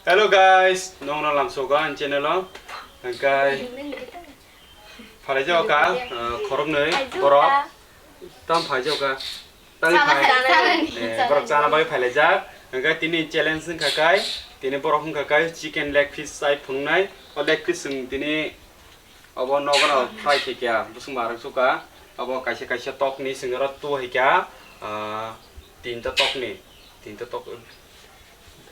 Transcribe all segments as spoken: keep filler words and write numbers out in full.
Hello guys, nongno lamsogo ani channel o. Hingkai phalai jago ka, ah, khoroknwi borok. Tam phai jago ka. Tang phai. Eh, borok chana bai phalai jak. Hingkai tini challenge wngkha kai. Tini borok wngkha kai chicken leg piece chai phungnai. O leg piece wng tini Obo nogo no fry khe kya, bwswk ma rwk suka. Obo kaisa kaisa tokni singoro tu hai kya, ah, tinta tokni, tinta tok,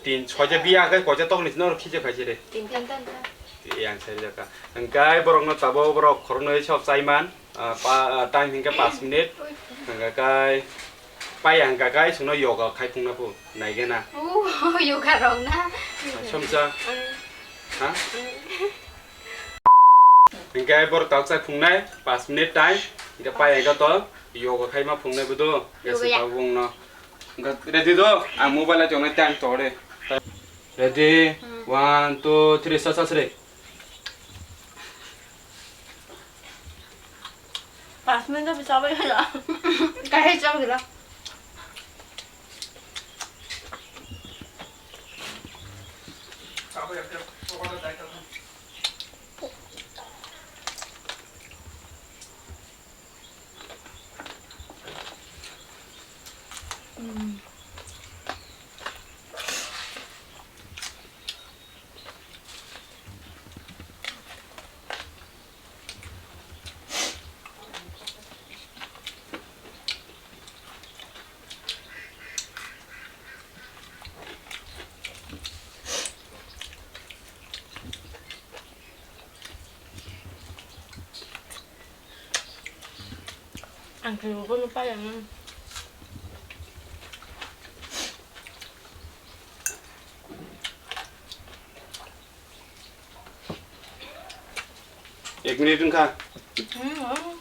tin, soita biya khe koita tokni sino khija khaisi re. Tinta. Tinta. Yang sai jaka. Hingkai borok no tabo borok khoroknwi sob chaiman, ah, pa, ah, time hingke pas minute. Hingkai pai hingka kai sungno yoga khai phungna pu, naigena. Oh, yoga rok na. Somsa. Mm. Ha? Mm. Hingke borok tak chai phungnai, pas minute time. Hingke pai hingke to yoga khaima phungnai bodo. Yoga ya. Bung no. Hingke ready do? Ang mobile a chongnai time to re. Ready? Hmm. One, two, three, sa, sa, sre. Pas minute bisa apa ya? Kahit jam gila. Ang khe bo no paya nang. Ek minute wngkha. Hmm.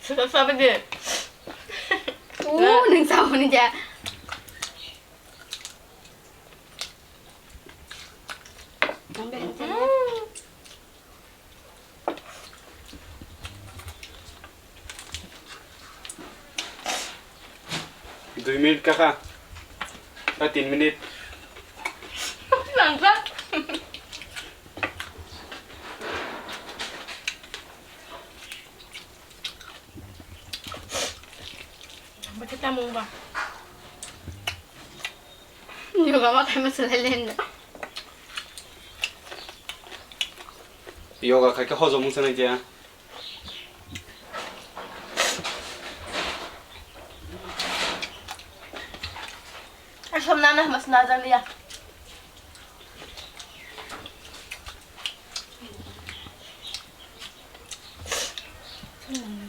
Sudah sabar deh. Uh, neng sabar nih, ja. Dui minute kaka. Ba tin minute. Nangsa. Baca tamung ba. Yoga ma khai ma selai len. Yoga khai khe hojom wng sanai khe. Som nana mas na jaliya. Hmm.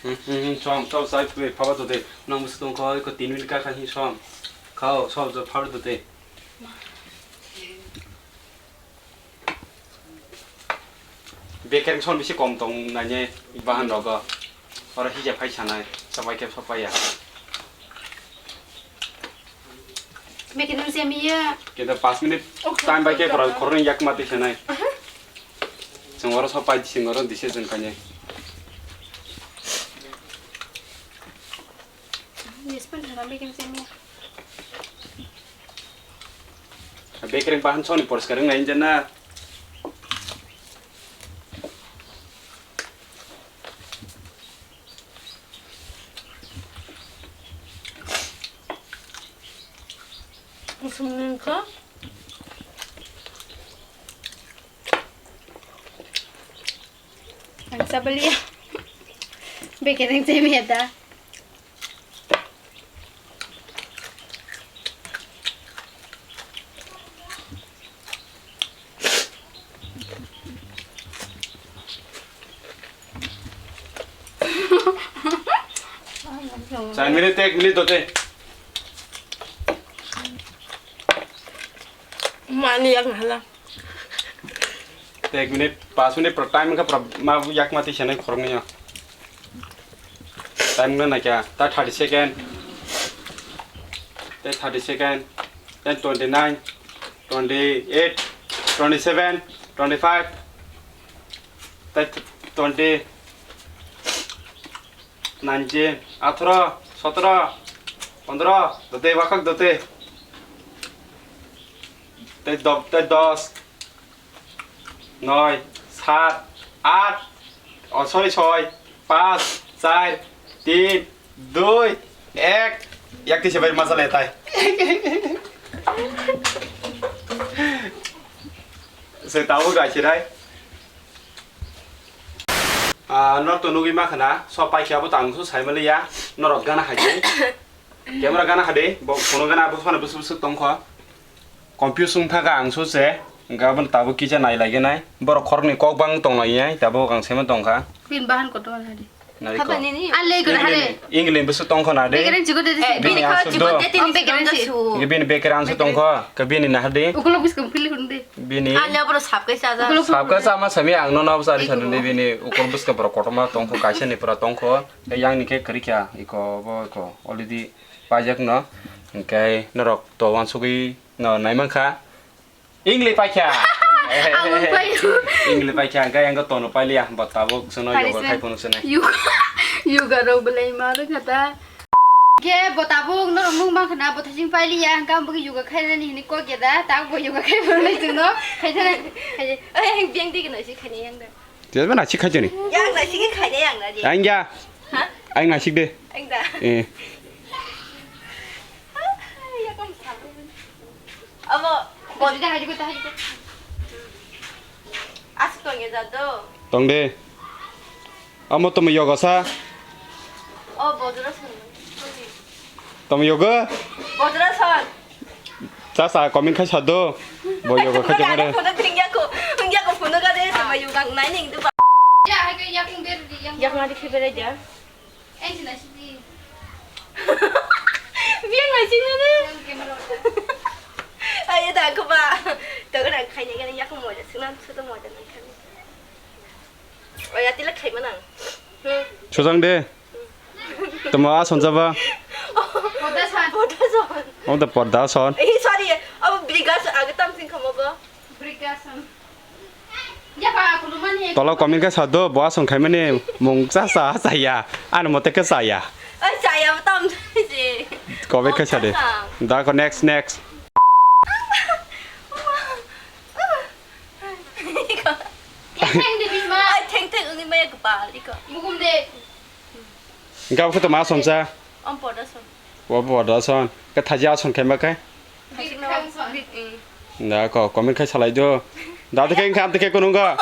Hmm, hmm, hmm, som, som, sai phui, phaba dode. Nang bwswk tong kho, eko tin minute ka kha hi som. Khao, som, jo, phaba dode. Bekereng son bisi kom tong nanya bahan rogo. Oro hija phai sanai, sabai khe sopaiya. Bekereng se miya. Kita pas minute time bai khe khorang yak mati sanai. Aha. Sing oro sopai sing oro dise jeng kanya. Yes, pan thana bekereng se miya. Bekereng bahan soni poriskar wng nai jana. Sumni wngkha. Ang sabaliya. Bekereng chemiya da. Char minute, ek minute dote. Mani yak nahala. Ek minute, pas minute pro time ka pro ma yak mati senai khoroknwi ya. Time na nakya, ta thirty second. Ta thirty second. Ta twenty nine, twenty eight, twenty seven, twenty five. Ta twenty. Nineteen, atharo, sotoro, pondro, dote, wakhak dote. Tei do-, tei dos, noi, sat, at, oh, sorry, soi, pas, char, tin, dui, ek, yak tise bai masale tai. Se tabo gachirai. Ah, norok to nugwi mankha na, so paikhe abo tangso saimaliya, norok gana haidi. Camera gana hadi, bo phone gana abo phone bwswk bwswk tongkho. Confuse wng thaka ang so se, hwnkhe aboni tabuk kisa nai laigenai. Borok khoroknwi kok bang tonglaiya, tabuk ang sema tongkha. Pin bahan kotor hadi. Narikol. Haba nini? Ale gora hare. English bwswk tongkho na de. Bekereng chigo de. Eh, bini aswk do. Bini kha chigo de, tini. Oh, bekereng si. Bini bekereng aswk tongkho, ke bini na hadi. Ukulok bwskang pili hunde. Bini. Ani aboro sap kaisa ja. Sabka sama sami ang no nabo sari sanuni bini ukol bwskang borok kotorma tongkho, kaisa ni pura tongkho. Tei yang ni khe kwrwi kha iko bo iko already paijak no. Hwnkhe norok to wansugwi no naimankha. Ingli paikha. Abo pai. Ingli paikha hwnkhe ang tono pailiya bo tabuk sono yoga khai phunuk sene. Yoga, yoga rok belai ma rwkha ta. Khe bo tabuk norok nukmankha na bo thajing pailiya hwnkhe ang bo yoga khainani hinwi kok ya da, tabuk bo yoga khai phunuknai chwngno. Khaisa, khaisa. Oi, ang biyang digi no si khainai yang da. Jeba nasik khaijani. Yang nasik khainai yang da di. Ang ya. Ha? Ang nasik de. Ang da. Eh. Yakom sa. Abo. Bo. Asuk tong ya jado. Tong de. Amo tamo yoga sa. O bodra sa. Tamo yoga. Bodra sa. Cha sa comment khai sa do. Bo yoga khai jang re. Phone thing ya ko. Thing ya ko phone ga de tamo yoga nai ning du ba. Ya hai ke yakung ber di yang. Yak ma di khibe re ja. Ang sina sidi. Biang ngai sini ni. Ayo da ko ba. To ga khai ne ga ya ko mo ja sina su to mo ja nang khai. Oya tila khai manang. Hmm. Sujang de. Tamo ason jaba. Pordason. Pordason. Oh, the pordason. Eh, sorry. Abo brigason, age tam sing khamo bo. Brigason. Yapa, kulumani. Tolo comment khe sa do, bo ason khai mani mung cha cha cha ya. Ano mote khe cha ya. Oi, cha ya tam je. Comment khe sa de. Da ko next, next. Yang teng di bisma. Ai, teng teng ungui maya kepal iko. Bukum de. Engkau khe toma ason cha. Om poda son. Wa poda son. Ke thaji ason khe ma khe. Big, big, big, eh. Da ko comment khai salai do. Da de khe engkha am de khe kunung go.